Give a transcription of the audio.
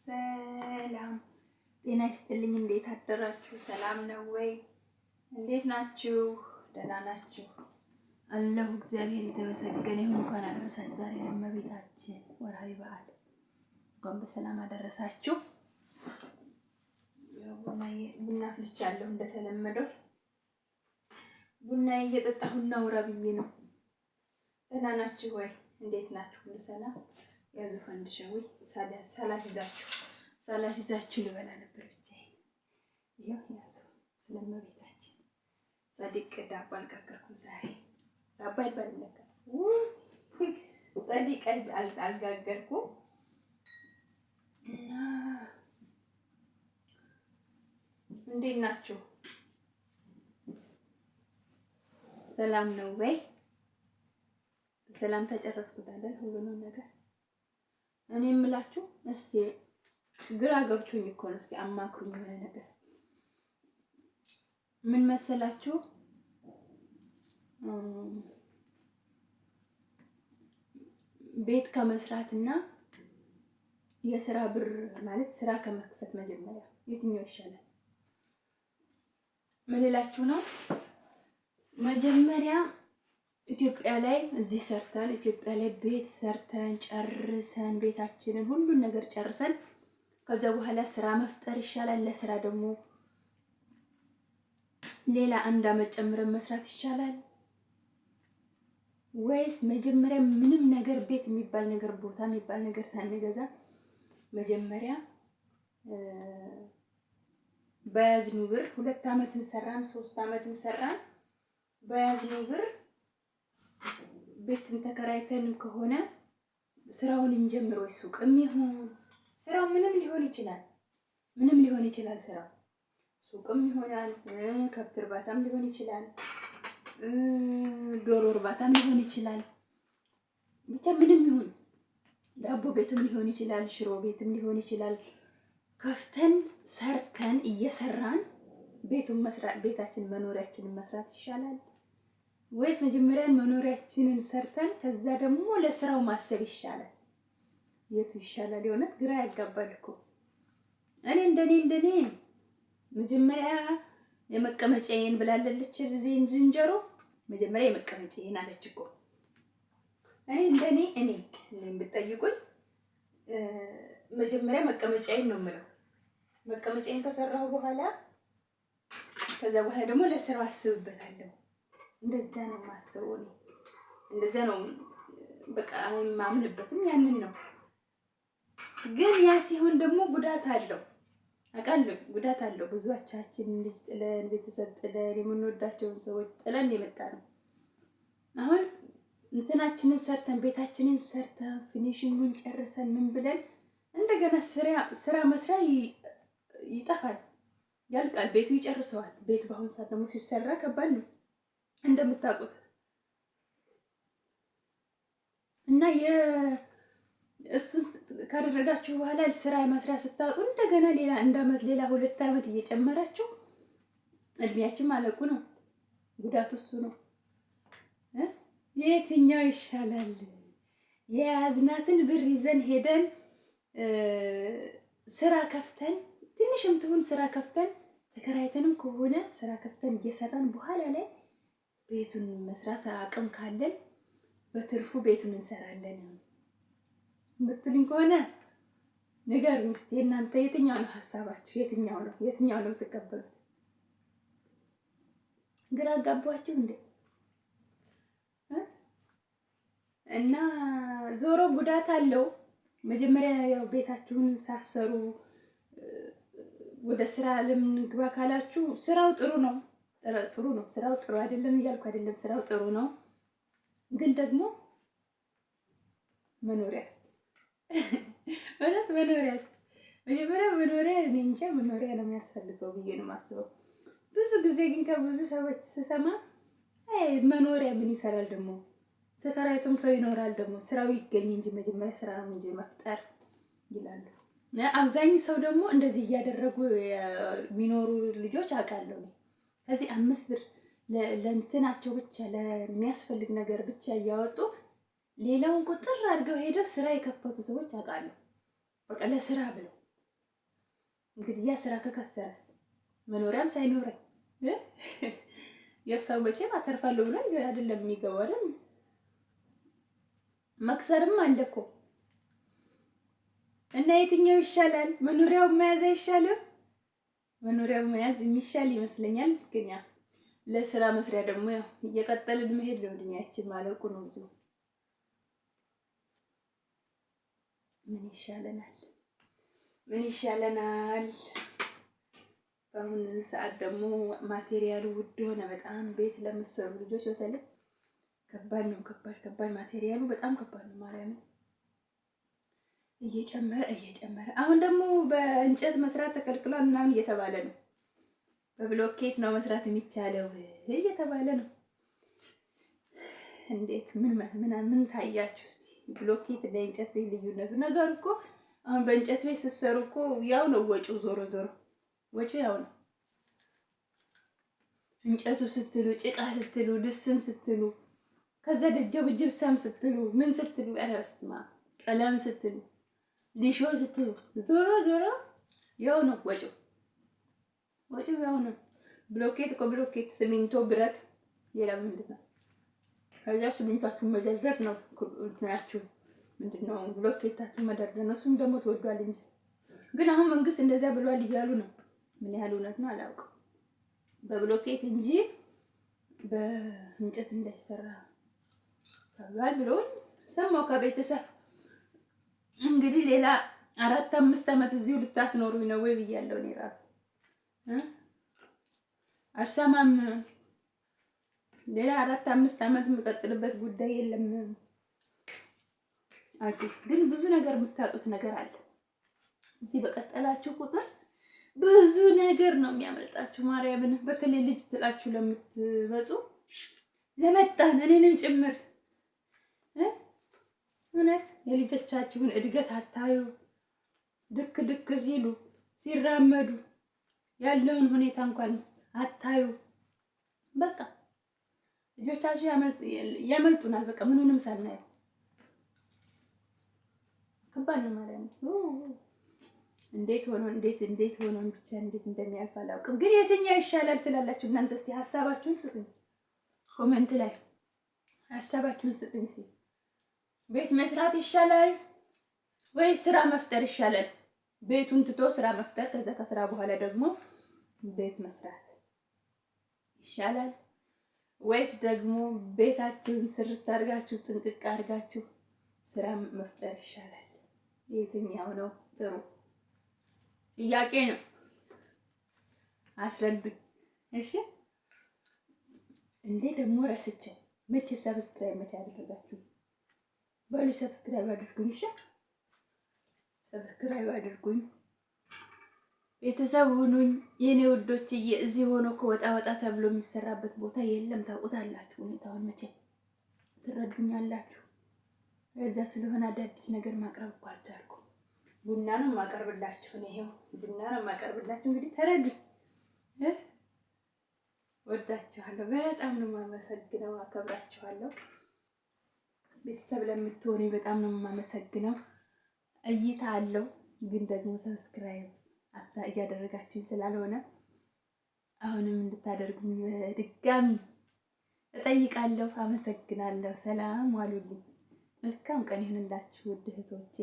ሰላም ጤና ይስጥልኝ። እንዴት አደራችሁ? ሰላም ነው ወይ? እንዴት ናችሁ? ደህና ናችሁ? አለሁ። እግዚአብሔር የተመሰገነ ይሁን። እንኳን አደረሳችሁ። ዛሬ ለእመቤታችን ወርሃዊ በዓል እንኳን በሰላም አደረሳችሁ። ቡና አፍልቻለሁ እንደተለመደው ቡና እየጠጣሁ እናውራ ብዬ ነው። ደህና ናችሁ ወይ? እንዴት ናችሁ? ሁሉ ሰላም? ያዙ ፈንድሻ ወይ ሳላስይዛችሁ ሳላስይዛችሁ ልበላ ነበር ብቻዬን። ይኸው ያዙ። ስለእመቤታችን ጸዲቅ ዳቦ አልጋገርኩም ዛሬ። ዳቦ አይባልም ለካ ጸዲቅ አልጋገርኩም እና እንዴት ናችሁ? ሰላም ነው ወይ? በሰላም ተጨረስኩት አይደል ሁሉንም ነገር። እኔ የምላችሁ እስቲ ግራ ገብቶኝ እኮ ነው። እስቲ አማክሩኝ የሆነ ነገር ምን መሰላችሁ? ቤት ከመስራት እና የስራ ብር ማለት ስራ ከመክፈት መጀመሪያ የትኛው ይሻላል? ምን እላችሁ ነው? መጀመሪያ ኢትዮጵያ ላይ እዚህ ሰርተን ኢትዮጵያ ላይ ቤት ሰርተን ጨርሰን ቤታችንን ሁሉን ነገር ጨርሰን ከዛ በኋላ ስራ መፍጠር ይሻላል። ለስራ ደግሞ ሌላ አንድ አመት ጨምረን መስራት ይሻላል ወይስ መጀመሪያ ምንም ነገር ቤት የሚባል ነገር ቦታ የሚባል ነገር ሳንገዛ መጀመሪያ በያዝኑ ብር 2 አመትም ሰራን 3 አመትም ሰራን በያዝነው ብር ቤትም ተከራይተንም ከሆነ ስራውን እንጀምር ወይ ሱቅም ይሁን ስራው ምንም ሊሆን ይችላል። ምንም ሊሆን ይችላል። ስራው ሱቅም ይሆናል፣ ከብት እርባታም ሊሆን ይችላል፣ ዶሮ እርባታም ሊሆን ይችላል። ብቻ ምንም ይሁን ዳቦ ቤትም ሊሆን ይችላል፣ ሽሮ ቤትም ሊሆን ይችላል። ከፍተን ሰርተን እየሰራን ቤቱን መስራት ቤታችን መኖሪያችንን መስራት ይሻላል ወይስ መጀመሪያን መኖሪያችንን ሰርተን ከዛ ደግሞ ለስራው ማሰብ ይሻላል? የቱ ይሻላል? የእውነት ግራ ያጋባል እኮ። እኔ እንደኔ መጀመሪያ የመቀመጫዬን ብላለች ዝንጀሮ። መጀመሪያ የመቀመጫዬን አለች እኮ። እኔ እንደኔ እኔ ብትጠይቁኝ መጀመሪያ መቀመጫዬን ነው የምለው። መቀመጫዬን ከሰራሁ በኋላ ከዛ በኋላ ደግሞ ለስራው አስብበታለሁ። እንደዛ ነው የማስበው እኔ እንደዛ ነው በቃ የማምንበትም ያንን ነው። ግን ያ ሲሆን ደግሞ ጉዳት አለው አውቃለሁ፣ ጉዳት አለው። ብዙዎቻችን ልጅ ጥለን ቤተሰብ ጥለን የምንወዳቸውን ሰዎች ጥለን የመጣ ነው። አሁን እንትናችንን ሰርተን ቤታችንን ሰርተን finishing ኡን ጨርሰን ምን ብለን እንደገና ስራ መስሪያ ይጠፋል፣ ያልቃል፣ ቤቱ ይጨርሰዋል። ቤት በአሁን ሰዓት ደግሞ ሲሰራ ከባድ ነው እንደምታውቁት እና እሱን ካደረጋችሁ በኋላ ስራ መስሪያ ስታጡ እንደገና ሌላ አንድ አመት ሌላ 2 አመት እየጨመራችሁ እድሜያችን ማለቁ ነው። ጉዳቱ እሱ ነው። የትኛው ይሻላል? የያዝናትን ብር ይዘን ሄደን ስራ ከፍተን ትንሽም ትሁን ስራ ከፍተን ተከራይተንም ከሆነ ስራ ከፍተን እየሰራን በኋላ ላይ ቤቱን መስራት አቅም ካለን በትርፉ ቤቱን እንሰራለን የምትሉኝ ከሆነ ንገሩኝ እስኪ። የእናንተ የትኛው ነው ሀሳባችሁ? የትኛው ነው የትኛው ነው የምትቀበሉት? ግራ አጋባችሁ እንዴ? እና ዞሮ ጉዳት አለው። መጀመሪያ ያው ቤታችሁን ሳሰሩ ወደ ስራ ለምንግባ ካላችሁ ስራው ጥሩ ነው፣ ጥሩ ነው። ስራው ጥሩ አይደለም እያልኩ አይደለም። ስራው ጥሩ ነው፣ ግን ደግሞ መኖሪያስ እውነት መኖሪያስ መጀመሪያ መኖሪያ እኔ እንጃ መኖሪያ ነው የሚያስፈልገው ብዬ ነው የማስበው። ብዙ ጊዜ ግን ከብዙ ሰዎች ስሰማ መኖሪያ ምን ይሰራል ደግሞ ተከራይቶም ሰው ይኖራል ደግሞ ስራው ይገኝ እንጂ መጀመሪያ ስራ ነው እንጂ መፍጠር ይላሉ። አብዛኛው ሰው ደግሞ እንደዚህ እያደረጉ የሚኖሩ ልጆች አውቃለሁ። ከዚህ 5 ብር ለእንትናቸው ብቻ ለሚያስፈልግ ነገር ብቻ እያወጡ ሌላውን ቁጥር አድርገው ሄደው ስራ የከፈቱ ሰዎች አውቃለሁ። በቃ ለስራ ብለው እንግዲህ ያ ስራ ከከሰረስ መኖሪያም ሳይኖረኝ የሰው መቼም አተርፋለሁ ብሎ አይደለም የሚገባው አይደል? መክሰርም አለ እኮ። እና የትኛው ይሻላል? መኖሪያው መያዝ አይሻልም? መኖሪያው መያዝ የሚሻል ይመስለኛል። ግን ያ ለስራ መስሪያ ደግሞ ያው እየቀጠልን መሄድ ነው። እድሜያችን ማለቁ ነው። ብዙ ምን ይሻለናል? ምን ይሻለናል? በአሁን ሰዓት ደግሞ ማቴሪያሉ ውድ ሆነ በጣም። ቤት ለምትሰሩ ልጆች በተለይ ከባድ ነው። ከባድ ከባድ ማቴሪያሉ በጣም ከባድ ነው። ማርያምን እየጨመረ እየጨመረ አሁን ደግሞ በእንጨት መስራት ተከልክሏል ምናምን እየተባለ ነው። በብሎኬት ነው መስራት የሚቻለው እየተባለ ነው። እንዴት ምን ምን ምን ታያችሁ እስቲ? ብሎኬት እና የእንጨት ቤት ልዩነቱ ነገር እኮ አሁን በእንጨት ቤት ስትሰሩ እኮ ያው ነው ወጪው፣ ዞሮ ዞሮ ወጪው ያው ነው። እንጨቱ ስትሉ፣ ጭቃ ስትሉ፣ ድስን ስትሉ፣ ከዛ ደጀብ ጅብሰም ስትሉ፣ ምን ስትሉ፣ ኧረ በስመ አብ ቀለም ስትሉ፣ ሊሾ ስትሉ፣ ዞሮ ዞሮ ያው ነው ወጪው፣ ወጪው ያው ነው። ብሎኬት እኮ ብሎኬት፣ ሲሚንቶ፣ ብረት፣ ሌላ ምንድን ነው? ከዛ ሲሚንቷችሁ መደርደር ነው እንትናችሁ ምንድን ነው ብሎኬታችሁ መደርደር ነው። እሱም ደግሞ ተወዷል እንጂ ግን አሁን መንግስት እንደዚያ ብሏል እያሉ ነው። ምን ያህል እውነት ነው አላውቅም። በብሎኬት እንጂ በእንጨት እንዳይሰራ ተብሏል ብለውኝ ሰማሁ ከቤተሰብ። እንግዲህ ሌላ 4 5 ዓመት እዚሁ ልታስኖሩኝ ነው ወይ ብያለሁ። እኔ ራሱ አልሰማም። ሌላ 4 5 ዓመት የምቀጥልበት ጉዳይ የለም አልኩኝ። ግን ብዙ ነገር የምታጡት ነገር አለ። እዚህ በቀጠላችሁ ቁጥር ብዙ ነገር ነው የሚያመልጣችሁ። ማርያምን በተለይ ልጅ ትላችሁ ለምትመጡ ለመጣን እኔንም ጭምር እውነት የልጆቻችሁን እድገት አታዩ። ድክ ድክ ሲሉ ሲራመዱ ያለውን ሁኔታ እንኳን አታዩ። በቃ ልጆቻችሁ ያመልጡናል። በቃ ምኑንም ሳናየው ከባድ ነው ማለት ነው። እንዴት ሆኖ እንዴት እንዴት ሆኖ ብቻ እንዴት እንደሚያልፍ አላውቅም። ግን የትኛው ይሻላል ትላላችሁ እናንተ? እስቲ ሀሳባችሁን ስጡኝ፣ comment ላይ ሀሳባችሁን ስጡኝ። እስቲ ቤት መስራት ይሻላል ወይ ስራ መፍጠር ይሻላል? ቤቱን ትቶ ስራ መፍጠር፣ ከዛ ከስራ በኋላ ደግሞ ቤት መስራት ይሻላል ወይስ ደግሞ ቤታችሁን ስርት አድርጋችሁ ጥንቅቅ አድርጋችሁ ስራ መፍጠር ይሻላል? የትኛው ነው ጥሩ? ጥያቄ ነው። አስረዱኝ። እሺ እንዴ ደግሞ ረስቼው መቼ subscribe መቼ አደረጋችሁ? በሉ subscribe አድርጉኝ። እሺ subscribe አድርጉኝ፣ ቤተሰብ ሁኑኝ የኔ ውዶች። እዚህ ሆኖ እኮ ወጣ ወጣ ተብሎ የሚሰራበት ቦታ የለም። ታውቁታላችሁ ሁኔታውን መቼ ትረዱኛላችሁ። እዛ ስለሆነ አዳዲስ ነገር ማቅረብ እኮ አልቻልኩም። ቡና ነው የማቀርብላችሁ። እኔ ይኸው ቡና ነው የማቀርብላችሁ። እንግዲህ ተረዱኝ። ወዳችኋለሁ። በጣም ነው የማመሰግነው። አከብራችኋለሁ። ቤተሰብ ለምትሆኑኝ በጣም ነው የማመሰግነው። እይታ አለው ግን ደግሞ subscribe እያደረጋችሁኝ ስላልሆነ አሁንም እንድታደርጉኝ ድጋሚ እጠይቃለሁ። አመሰግናለሁ። ሰላም ዋሉልኝ። መልካም ቀን ይሁንላችሁ ውድ እህቶቼ።